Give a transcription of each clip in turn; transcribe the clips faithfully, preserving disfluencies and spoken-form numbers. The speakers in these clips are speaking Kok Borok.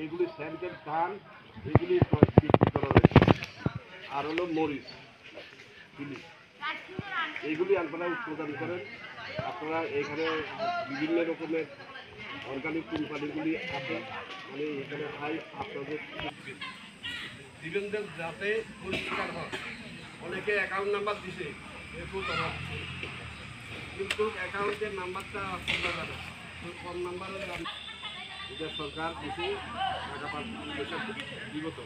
এগুলি সেন্টেড ধান, এগুলি প্রস্তুত করা হয়েছে। আর হলো মরিচ, চিলি, এগুলি আপনারা উৎপাদন করেন। আপনারা এখানে বিভিন্ন রকমের অর্গানিক কোম্পানিগুলি আছে, মানে এখানে হয় আপনাদের দিবেন যে যাতে পরিষ্কার হয়। অনেকে অ্যাকাউন্ট নাম্বার দিছে, এরকম করা। কিন্তু অ্যাকাউন্টের নাম্বারটা খোলা যাবে না। ওই ফোন নাম্বারে যান। এটা সরকার কিছু টাকা পা-, পয়সা দিব তো।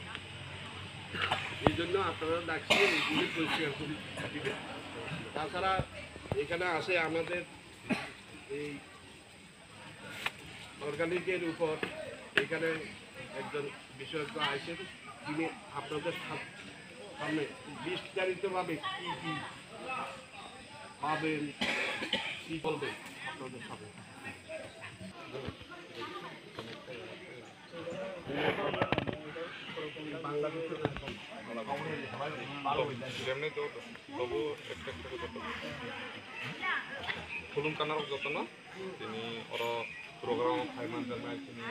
এই জন্য আপনারা ডাকছি, এইগুলি পরিষ্কার করে দিবেন। তাছাড়া এখানে আছে আমাদের এই অর্গানিকের উপর এখানে একজন বিশেষজ্ঞ আছেন, তিনি আপনাদের সাম-, সামনে বিস্তারিতভাবে কি কি পাবেন, কি বলবেন আপনাদের সামনে। বাংলাদেশে যেমনি তো তবু একটা একটা করে করতে হবে। Khulum kanarok jotono, tini oro program o phai manjaknai chini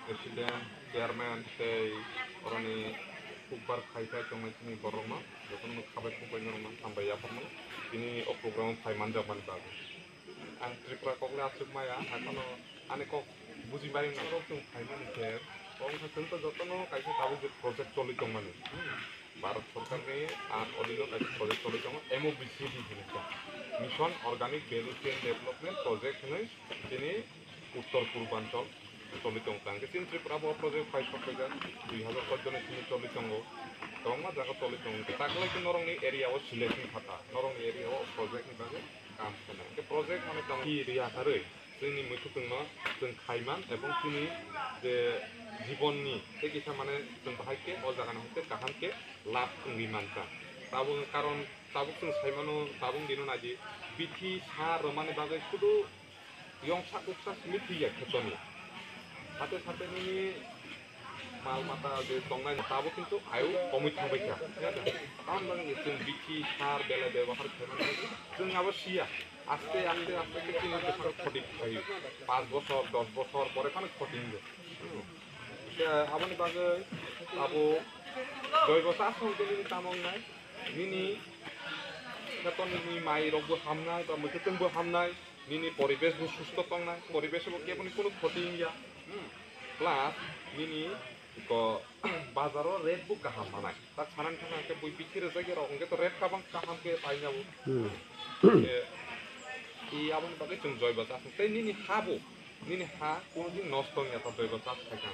president, chairman tei oroni hukbar khai khai tongnai chini borokno, jotono khabai khukbai norokno hambai yapharmano tini o program o phai manjakmani bagwi. Ang Tripura kokle aswk maya, haikhe no ani kok buji mari na kok chwng phaimani khe, kok wngkha chwng to jotono kaisa tabuk je project choli tongmani. Hmm. Bharat Sorkarni, ah, odino kaisa project choli tongo, M O B C D hinwi khe. Mission Organic Value Chain Development Project hinwi chini Uttor Purbanchal choli tongo. Tangkhe chini Tripura bo project phai sok phaijak, dui hazar koch jone chini choli tongo. Kwbangma jaga choli tongo. Taklai khe norokni area o selection khata, norokni area o project ni bagwi kam khainai. Hwnkhe project manwi tamo ki riya karwi chwngni mwkhwtwngno chwng khaiman ebong chini je jibonni tei kisa mane chwng bahai khe o jagani hai khe kaham khe labh wngwi mankha. Tabuk karon tabuk chwng saimano, tabuk dino naidi bithi sa rwmani bagwi sudu yongsa kuksa simi thwiya khetoni. Sate sate nini mal mata je tongnai tabuk kintu ayu komwi thangbai kha. Tamoni chwng bithi sar belai bebohar khaimani bagwi chwng abo siya. Aste aste aste khe chini bwskango khoti phaio. Panch bochor, dos bochor pore phano khoti wngkha. Hmm. Khe aboni bagwi abo joibo chasno hwnkhe nini tamo wngnai? Nini kheto nini mai rokbo hamnai ba mwkhwtwngbo hamnai, nini poribesh bo susto tongnai, poribesh bo keboni kunu khoti wngya. Hmm. Plus nini ko bazaro rate bo kaham manai. Tak sanani thangna khe bui bithi rwjak ya rok hwnkhe to rate kabang kaham khe paina bo. Hmm. Khe i aboni bagwi chwng joibo chasno. Tei nini ha bo, nini ha kunu din nosto wngya ta joibo chas khai kha.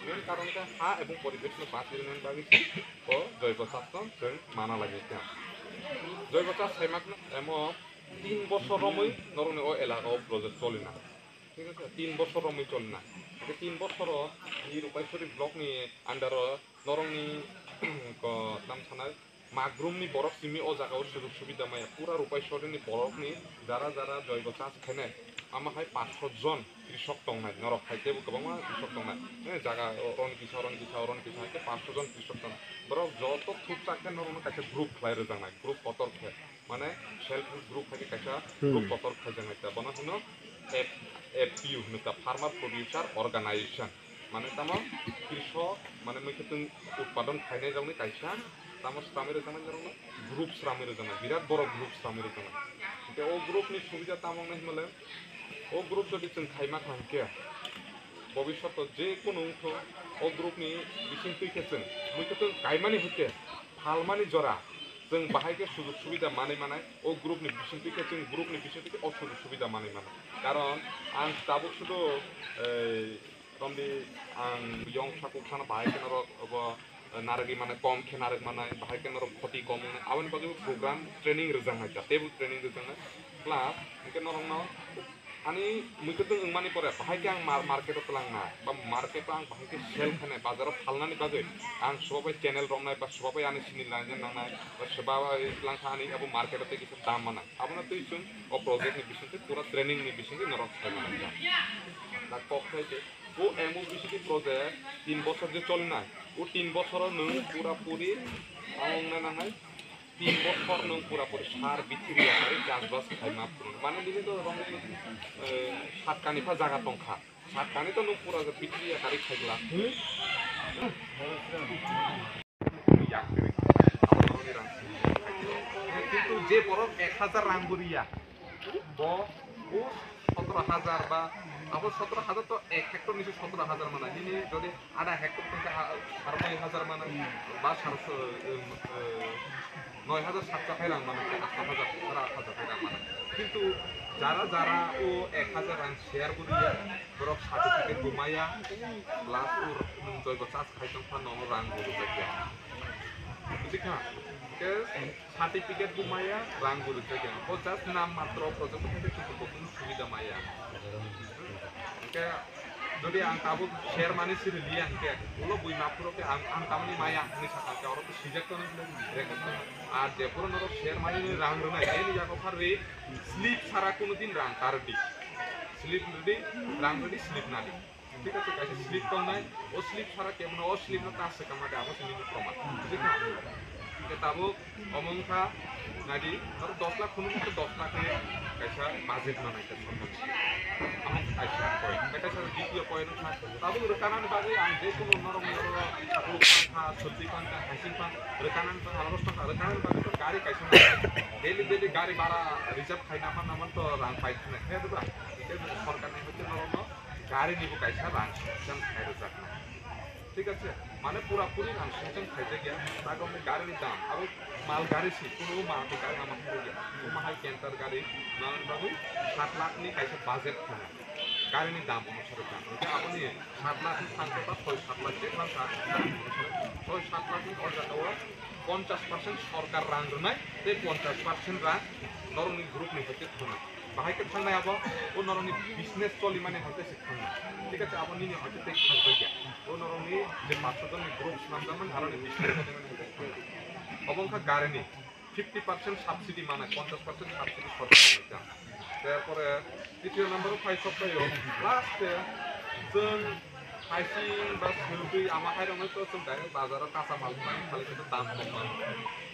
Main karon khe ha ebong poribesh no bachirwnani bagwi o joibo chasno chwng mana lagi kha. Joibo chas saimakno emo tin bochor romwi norokni o elaka o project choli na. Thik ase? Tin bochor romwi choli na. Hwnkhe tin bochoro ni Rupaisori block ni under o norokni ko tam sanai magrumni borok simi o jaga o sujug subida maya. Pura Rupaisori ni borokni jara jara joibo chas khainai. Ama hai paanch sho jon krisok tongnai. Norok hai teibo kwbangma krisok tongnai. Eh, jaga o, oroni kisa, oroni kisa, oroni kisa hai khe paanch sho jon krisok tongnai. Borok joto thupsa khe norokno kaisa group khlai rwjaknai. Group kotor khe. Mane self help group hai khe kaisa Hmm. group kotor khaijaknai ta. Bono hino F-, F P O hino ta, Farmer Producer Organization. Mane tamo krisok, mane mwkhwtwng utpadon khainai rokni kaisa tamo swlamwi rwjaknai norokno group swlamwi rwjaknai, birat borok group swlamwi rwjaknai. Hwnkhe o group ni subida tamo wngnai hwnmale, o group jodi chwng khaima kha hwnkhe, bobishoto je kunu wngkho, o group ni bisingtwi khe chwng mwkhwtwng kaimani hwnkhe, phalmani jora chwng bahai khe sujug subida manwi manai, o group ni bisingtwi khe chwng group ni bisingtwi khe o sujug subida manwi manai. Karon ang tabuk sudu, eh, romdi ang yong sakuk sana bahai khe norok obo, eh, narwgwi manai, kom khe narwk manai, bahai khe norok khoti kom wngnai. Aboni bagwi program training rwjaknai, table training rwjaknai. Plus hwnkhe norokno ani mwkhwtwng wngmani pore bahai khe ang mar-, market o twlangnai, ba market o ang bahai khe sell khainai, bazar o phalnani bagwi ang sobo bai channel romnai, ba sobo bai ani sini lainai nangnai, ba sobo bai twlang kha ani abo market o tei kisa dam manai. Abono twi chwng o project ni bisingtwi pura training ni bisingtwi norok sai manai kha. Na kok khai khe o M O B C D project tin bochor je cholinai, o tin bochoro nwng pura puri tamo wngna nangnai, tin bochor nwng pura puri sar bithi rwya khe chasbas khaima phuru. Mane nini to romwi, eh, satkani pha jaga tongkha. Satkani to nuk pura je bitri ya kari khaigla. Yak kiri. Abo norokni rang. Kintu je borok ek hajar rang buriya, bo, bo sotoro hajar ba, abo sotoro hajar to ek hektor nisi sotoro hajar mana. Nini jodi ada hektor tongkha, ha, saro noi hajar mana, ba saro so, em, eh, noi hajar satso hai rang mana, asto hajar, saro aat hajar hai rang mana. Kintu jara jara o ek hajar rang share buriya, borok certificate bo maya, plus o nwng joibo chas khai tongkha, nono rang bo rwjakya. Bujikha? Ke certificate bo maya, rang bo rwjakya. Bo just nam matro project khe kintu bo kunu subida maya. Hwnkhe jodi ang tabuk share mani siri liya hwnkhe, ulo bui maphuro khe ang, ang tamani maya hwnwi sakha khe, oro to sijak tono, record tono. Ar jephuru norok share mani ni rang rwnai, bini yago pharwi slip sara kunu din rang ta rwdi. Slip rwdi, rang rwdi, slip nadi. Thik ache, kaisa slip tongnai, o slip sara kebono o slip no ta swkang madi, abo se nini proman. Bujikha? Hwnkhe tabuk omo wngkha, naidi, oro dos lakh khunu wngkha, dos lakh ni kaisa budget manai kha sorkar ni. Amo kaisa point. Hwnkhe kaisa ditiyo point wngkha, tabuk rwkanani bagwi ang je kunu norok ni oro sakluk phankha, sotwi phankha, haising phankha, rwkanani bagwi, aro wngkha rwkanani bagwi to gari kaisa daily daily gari bara reserve khaina phanna man to rang pai thangna khe dwba. Hwnkhe sorkar ni hoite norok no gari ni bo kaisa rang sanction khai rwjaknai. Thik ache? Mane pura puri rang sanction khaijak ya, tago hwnwi gari ni dam, abo mal gari si, kuno mal ni gari ama hai ya, omo hai canter gari, nang bagwi sat lakh ni kaisa budget khana, gari ni dam omo sari dam, hwnkhe aboni sat lakh ni thangkhe ba soi sat lakh je thangkha, soi sat lakh ni o jaga o ponchash percent sorkar rang rwnai, tei ponchash percent rang norokni group ni hoite thangna. Bahai khe thangnai abo, o norokni business cholimani hai khe se thangnai. Thik ache, abo nini hai khe tei khajak ya. O norokni je paanch sho jonni group swnamjakmani, aroni business cholimani hai khe. Obo wngkha garini fifty percent subsidy manai, ponchash percent subsidy sorkar manai kha. Tarpore titiyo number o phai sok phaio, last e chwng Haising ba swrwngtwi ama hairokno to chwng direct bazaro kacha mal bai khalai khe to dam kok mano,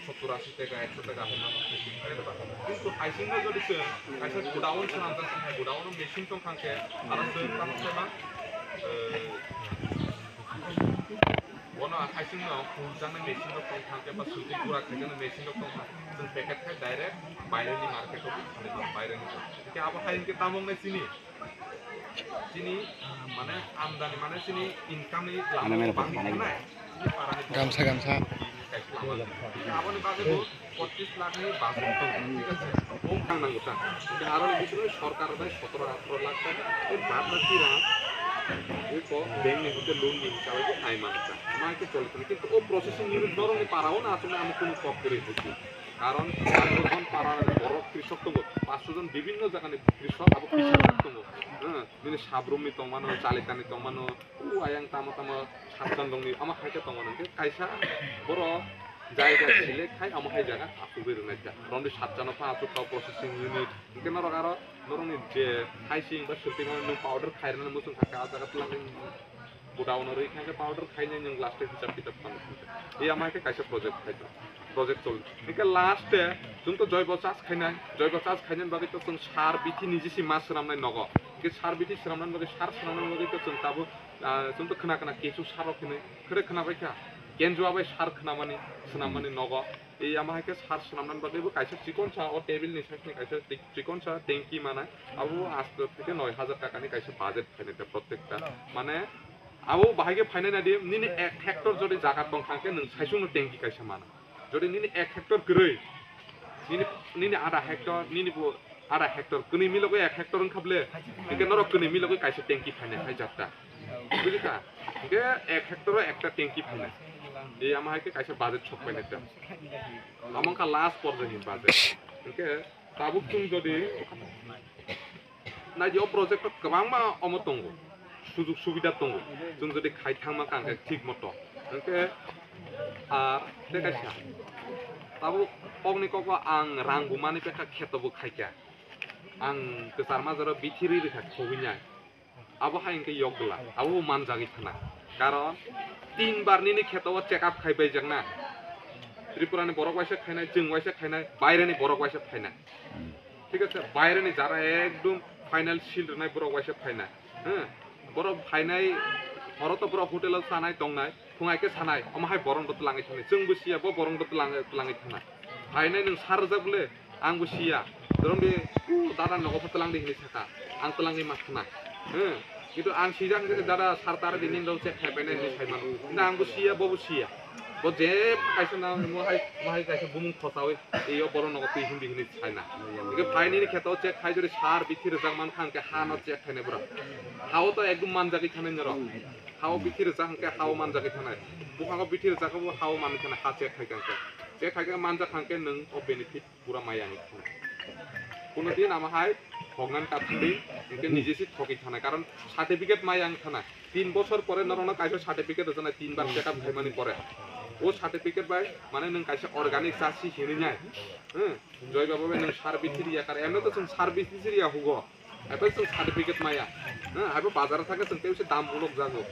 sottor ashi taka, ekso taka hai mano. Kintu haisingno jodi chwng kaisa godown swnamjak, godown o machine tong thang khe, aro chwng tamo khe ma, eh, bono haisingno hurjaknai machine rok tong thang khe ba swrwngtwi gura khaijaknai machine rok tong thang khe, chwng packet khai direct baireni market o khalai mano, baireni. Hwnkhe abo hai hwnkhe tamo wngnai chini? Chini, mane, amdani, mane, chini income ni lama bang khanai. Chini parani gamsa, gamsa. Chini kaisa lama. Aboni bagwi bo pochis lakh ni budget tongo, thik ache? Bo wng thang nango ta. Hwnkhe aroni bisingo sorkar bai sotoro atharo lakh taka, tei bad baki rang, oi ko bank ni hoite loan ni hisabe bo nai mano ta. Ama khe choli thani, kintu o processing unit norokni para o na aswk nai amo kunu kok kwrwi hoite. Karon, para borok krisok tongo, paanch sho jon bibinno jagani krisok abo kisa tongo. Hwnkhe, Bini sabrumni tongmano, chalitani tongmano, o ayang tamo tamo satjon rokni omo hai khe tongmano. Hwnkhe kaisa borok jaiga select khai omo hai jaga achugwi rwnai kha. Romni satjano pha achuk kha processing unit. Hwnkhe norok aro norokni je haising ba swrwngtwi mano nwng powder khai rwna muchung kha khe, ah jaga twlangwi godown o rwi kha khe powder khainai nwng last o hisab kitab khainai. Ei omo hai khe kaisa project khai tongo. Project choli. Hwnkhe last e chwng to joibo chas khainai, joibo chas khainani bagwi to chwng sar bithi niji si ma swnamnai nogo. Hwnkhe sar bithi swnamnani bagwi, sar swnamnani bagwi to chwng tabuk, ah, chwng to khna khna kechu sar rok hinwi khre khna bai kha. Kenjua bai sar khnamani, swnammani nogo. Ei ama hai khe sar swnamnani bagwi bo kaisa chikon sa o table ni side ni kaisa tik-, chikon sa tanki manai. Abo asto theke noi hajar taka ni kaisa budget khainai ta prottekta. Mane abo bahai khe phainai nadi, nini ek hectare jodi jaga tong thang khe nwng saichung no tanki kaisa mana. Jodi nini ek hectare kwrwi, nini, nini ada hectare, nini bo ada hectare, kwnwi milogwi ek hectare wngkha ble, hwnkhe norok kwnwi milogwi kaisa tanki phainai hai jatta. Bujikha? Hwnkhe ek hectare o ekta tanki phainai. Ei ama hai khe kaisa budget sok painai ta. Amo wngkha last porjoi ni budget. Hwnkhe tabuk chwng jodi naidi o project o kwbangma omo tongo, sujug subida tongo, chwng jodi khai thangma kha hwnkhe thik moto. Hwnkhe ar tei kaisa tabuk kokni kok o ang rang bo mani pekha kheto bo khaikha, ang kwchar majaro bithi rwi rwkha khobwi nai. Abo hai hwnkhe yok glak, abo bo manjagwi thana. Karon tin bar nini kheto o check up khai baijakna. Tripura ni borok waisa khainai, chwng waisa khainai, baire ni borok waisa phainai. Thik ache, baire ni jara ekdom final seal rwnai borok waisa phainai. Hm? Borok phainai, horo to borok hotel o chanai tongnai, phung hai khe sanai, omo hai borok rok twlangwi thangnai, chwng bo siya, bo borok rok twlang-, twlangwi thangnai. Phainai nwng sar rwjak bole, ang bo siya, dorong di, "O, dada nogo pho twlang di," hinwi sakha, ang twlangwi ma khna. Hmm. Kintu ang sijak hwnkhe dada sar tar di nini rok check khai painai hinwi sai mano. Kintu ang bo siya, bo bo siya. Bo je kaisa na mo hai, mo hai kaisa bumung khosawi, eyo borok nogo twi hindi hinwi saina. Hingke phainini kheto check khai jori sar bithi rwjak mankha hingke ha no check khainai borok. Hao to ekdom manjagwi thanai norok. Hao bithi rwjak hingke hao manjagwi thanai. Bukhango bithi rwjak bo hao manwi thanai ha check khai kha hingke. Check khai kha manjak hingke nwng o benefit pura maya hingke. Kuno din ama hai hoknani kathang di hingke nije si thokwi thanai. Karon certificate maya wng thanai. Tin bosor pore norokno kaisa certificate rwjaknai, tin bar check up khaimani pore. O certificate bai mane nwng kaisa organic chasi hinwi nai. Hmm, Joy Baba bai nwng service riya kar, emno to chwng service riya hugo. Abo chwng certificate maya. Hmm, abo bazar thangkhe chwng tebse dam mulok jago.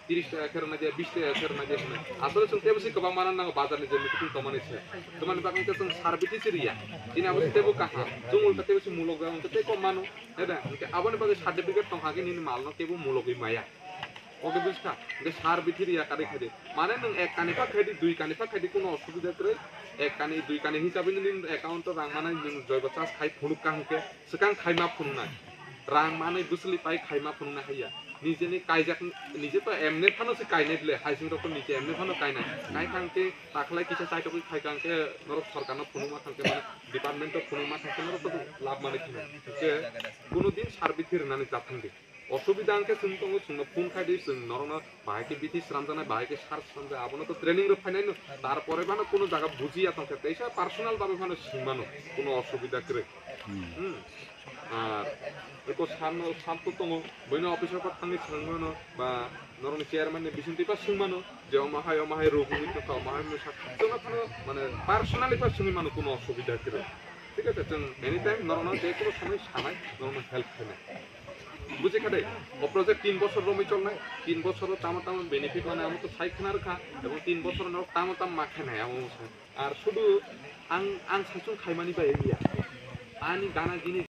Tiris taka khe rwna dia, bis taka khe rwna dia hinwi. Asole chwng tebse kwbang mana nango bazar ni je marketing tongmani se. Tomani bagwi khe chwng service riya. Chini abo tebo kaham. Chwng ulta tebse mulok jago, tei kom mano. Heda, hingke aboni bagwi certificate tongkha khe nini malno tebo mulogwi maya. Oke buskha, hingke sar bithi riya kari khaidi. Mane nwng ek kani pha khaidi, dui kani pha khaidi, kuno osubida kwrwi. Ek kani, dui kani hisabwi nini account o rang mane nwng joibo charge khai phunuk ka hingke, swkang khaima phunuknai. Rang mane bwswli pai khaima phunuknai haiya. Nijeni kaijak, nije to emne phano se kainai bile, haising rok to nije emne phano kainai. Kai thangke takhlai kisa chaitokwi khai kangke norok sorkarno phunukma thangke mane department o phunukma thangke norok to lab mani phunuk. Hingke kuno din sar bithi rwnani jathang di. Osubida hingke chwng tongo, chwngno phone khai di, chwng norokno bahai khe bithi sramjaknai, bahai khe sar sramjak, abono to training rok phainai no, tarpore phano kuno jaga bujiya tongkhe, teisa personal babe phano swngmano, kuno osubida kwrwi. Hmm. Hmm. Ar eko sarno, sar to tongo, buino office o thangwi swngmano, ba norokni chairman ni bisingtwi pa swngmano, je omo hai, omo hai rok wngwi tongkha, omo hai wngwi sa, chwngno phano, mane, personally pa swngwi mano, kuno osubida kwrwi. Thik ache, chwng anytime norokno je kuno somoi sanai, norokno help khainai. Buji kha de, o project tin bosor romwi cholnai, tin bosor o tamo tamo benefit mane amo to sai khna rwkha, ebong tin bosor norok tamo tamo ma khainai amo wngkha. Ar sudu ang, ang saichung khaimani bai ya. Ani gana gini